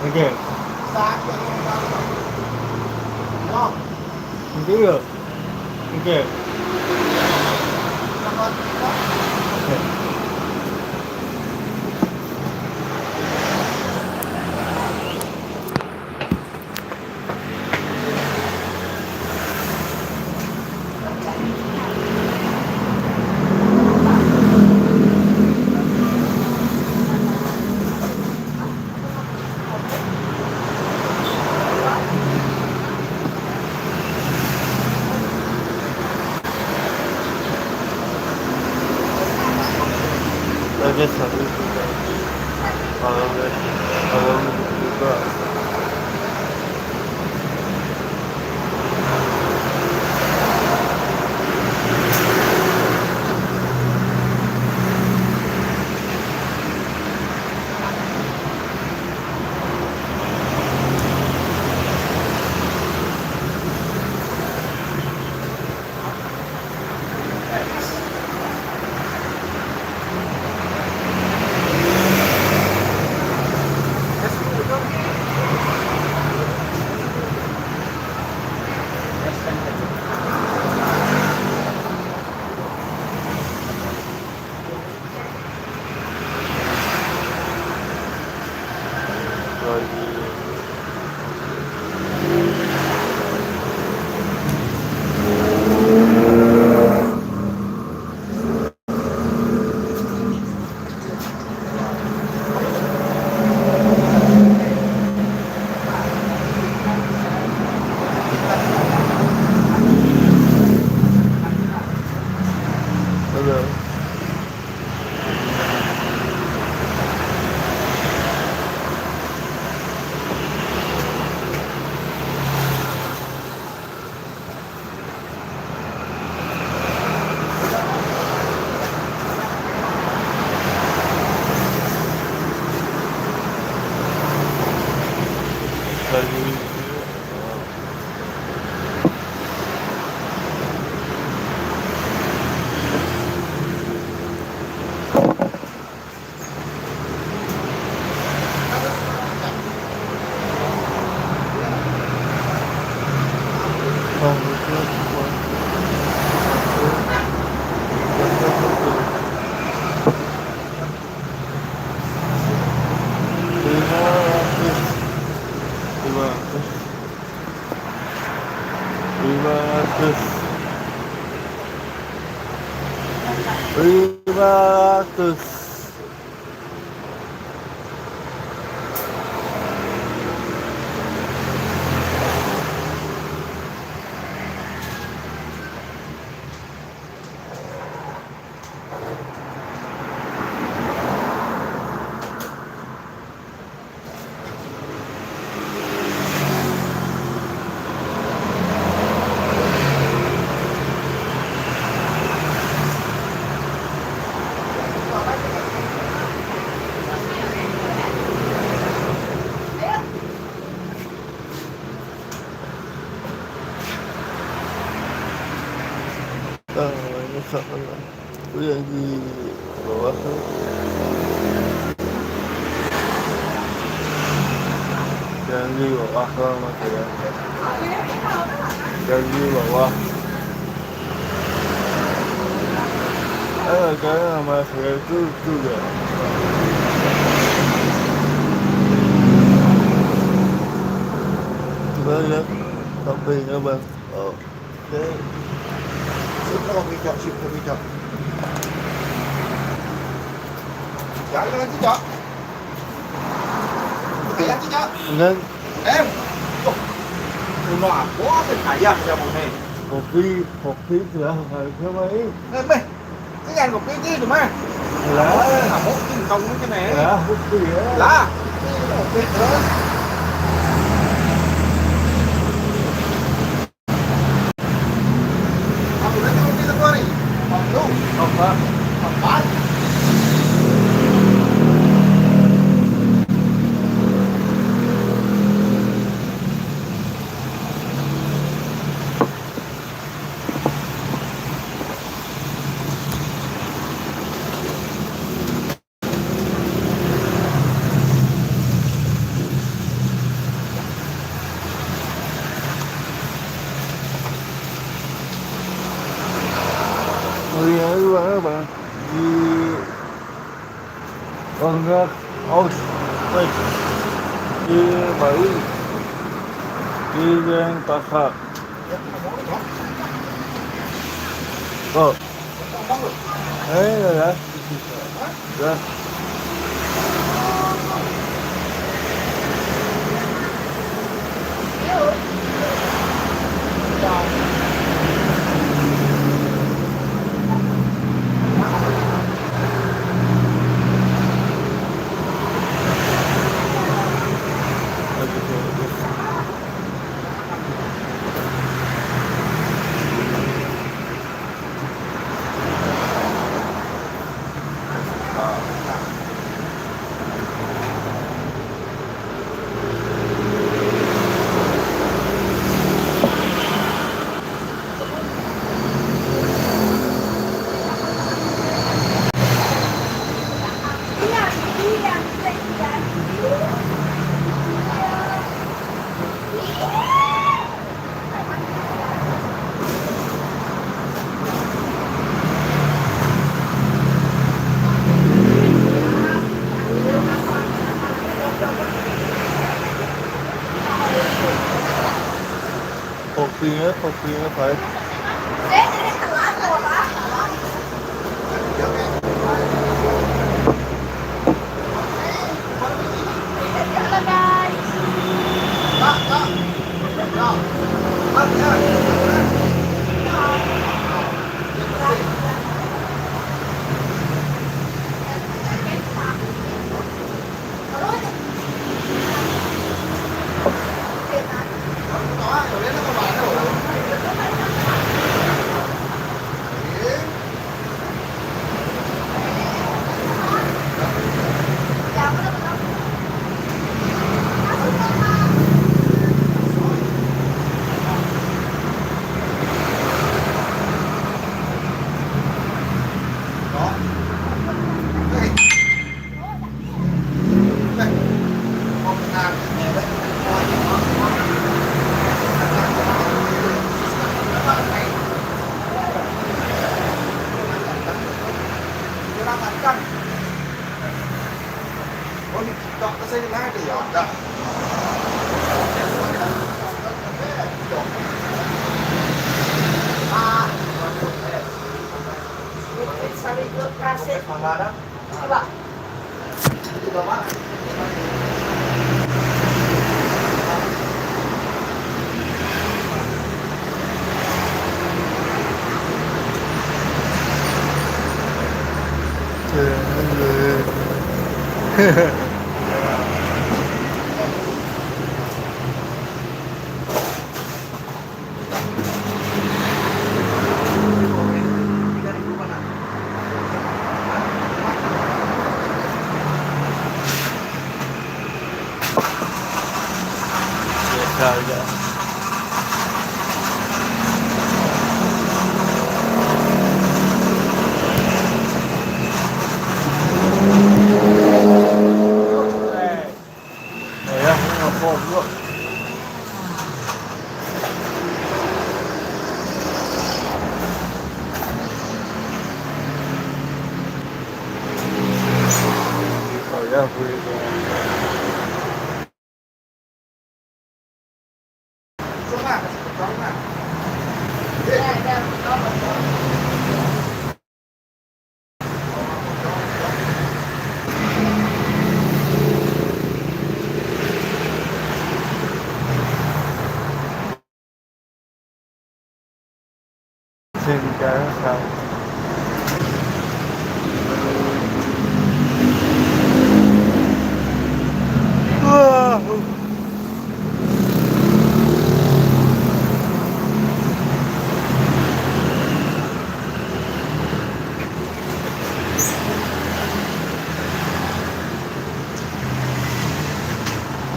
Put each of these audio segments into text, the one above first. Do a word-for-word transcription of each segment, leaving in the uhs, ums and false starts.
Oke. Oke ya. Oke. Oke, satu juga. Kalau nggak, kalau juga. Hello. Lima ratus. Lima ratus. Lima ratus. Ah, ini salah. Itu yang di bawah tuh. Yang di bawah tuh, Mas, ya. Yang di bawah. Eh, kayaknya sama saya itu juga. Coba lihat sampingnya, Bang. Oh. Oke. Sip, oh, tidak, sip, tidak. Jangan lagi, Cok. Kayak aja, Cok. Enggak. Em. Wah. Kuno apa sih kaya siapa nih? Kopi, kopi itu lah, harusnya mah, eh. Eh, meh. Ini kan kopi ini, cuma. Lah, kamu tingkau ni kena. Lah, bukti ya. Lah. Oke, terus. Aku nanti mau pindah tuh hari. Waktu. Apa? Apa? Ui, ui, ui, ui. Di Ongak Aus. Woi. Di Bali. Di Denpasar. Oh. Eh, ya, ya. Ya. Kopinya, kopinya pahit.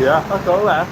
Iya, oh, tahu lah.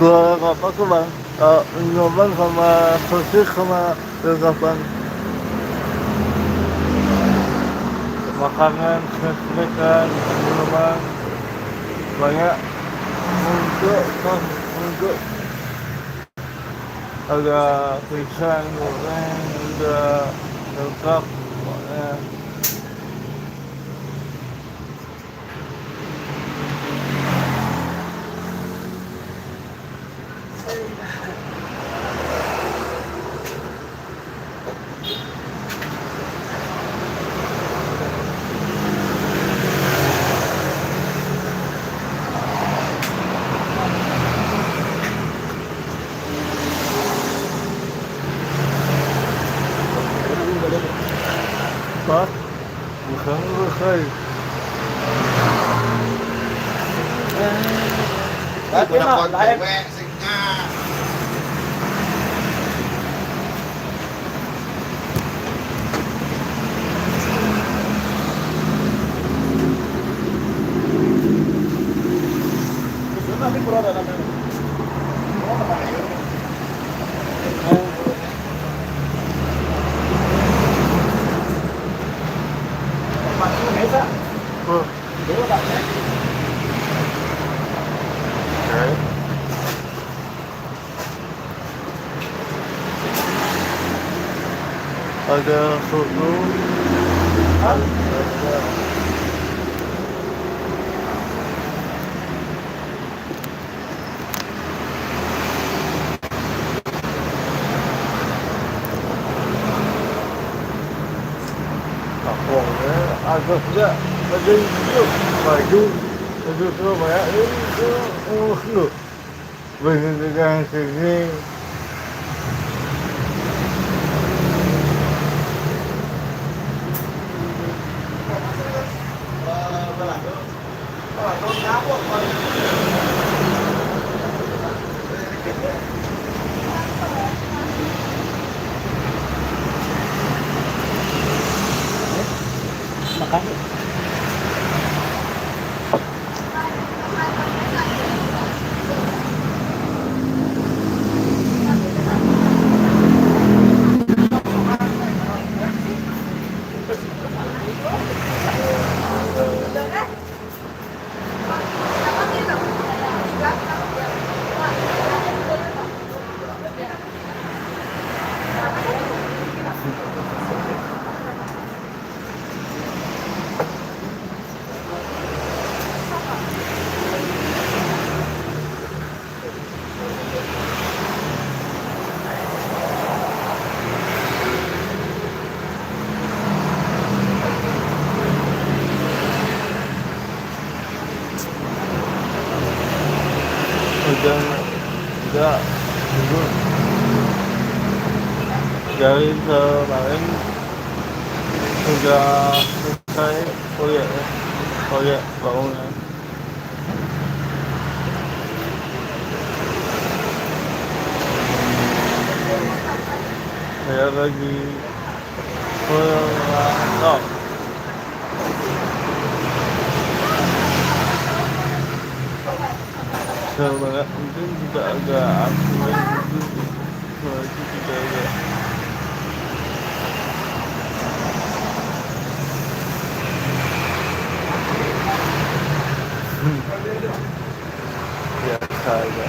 Dua apa tuh, Bang? Eh, minuman sama sosis sama lengkapan makanan, snack-snackan, minuman banyak untuk, untuk ada pisang goreng, ada lengkap pokoknya. Hah? Bukan, bukan. Tapi mah lain. Ada soto. Kapongnya agak enggak, ada itu baju, baju Surabaya itu, oh, lu. Baju dengan sini. Makasih. Udah, enggak, dulu dari kemarin udah selesai proyek, proyek bangunan. Saya lagi merantau. Sebenarnya mungkin tidak ada aturan itu, itu tidak ada. Biasa aja.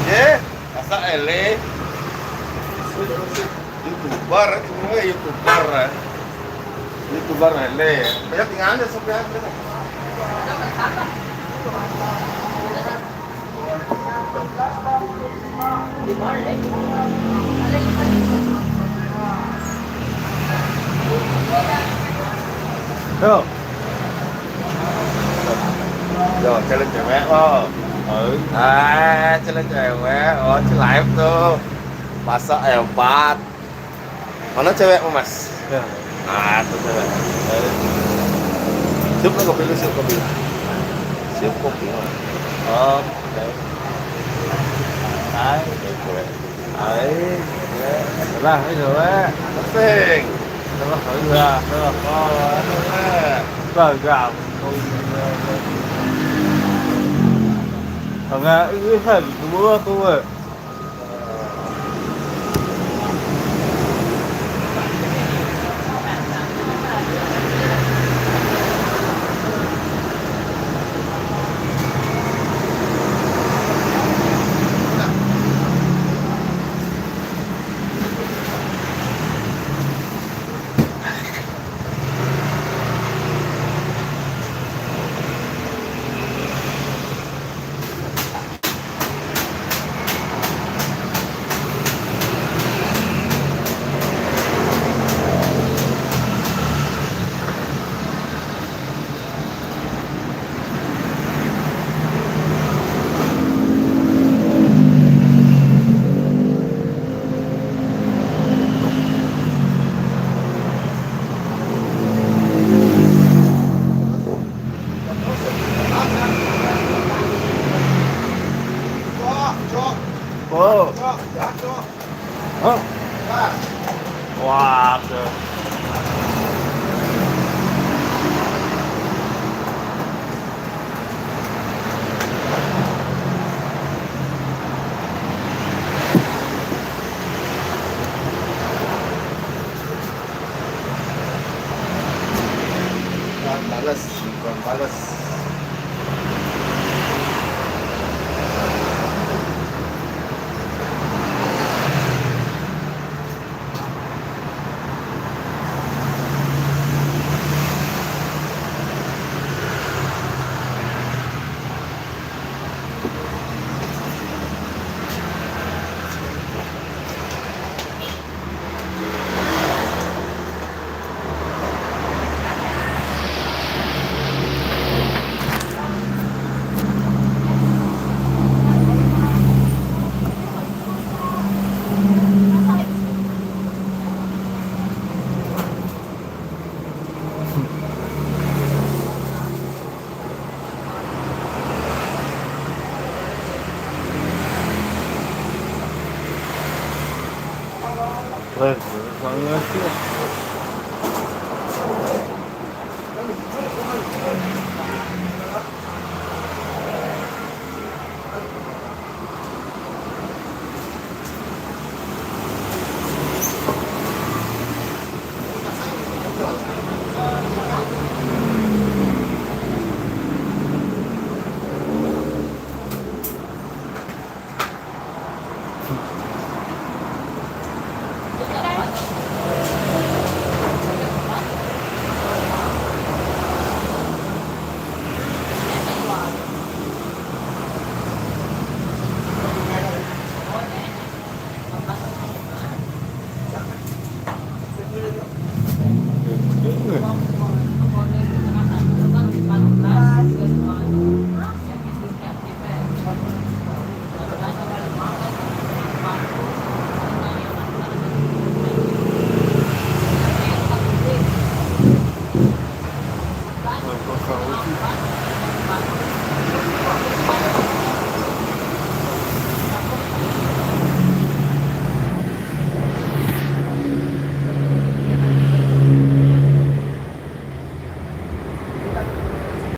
Ye, masa ele YouTuber, ini YouTuber, eh. YouTuber ele. Banyak tinggalnya sampai akhir. Tuh. Yo, challenge cewek lo. Ừ. À, challenge cewek. Ủa, chứ live tuh. Masa empat. Mana cewekmu, Mas? Ya. Ah, tuh cewek. Ayo. Siap lo kopi lu, siap kopi. Siap kopi, Mas. Oke. Hai. Oke, cewek. Hai. Lah, ini cewek. Pusing. Salah, salah, salah. Cewek. Salah, salah. Không ngờ ư hẳn của bố tôi vậy. Ồ. Hả? Wow, trời. Balas, balas.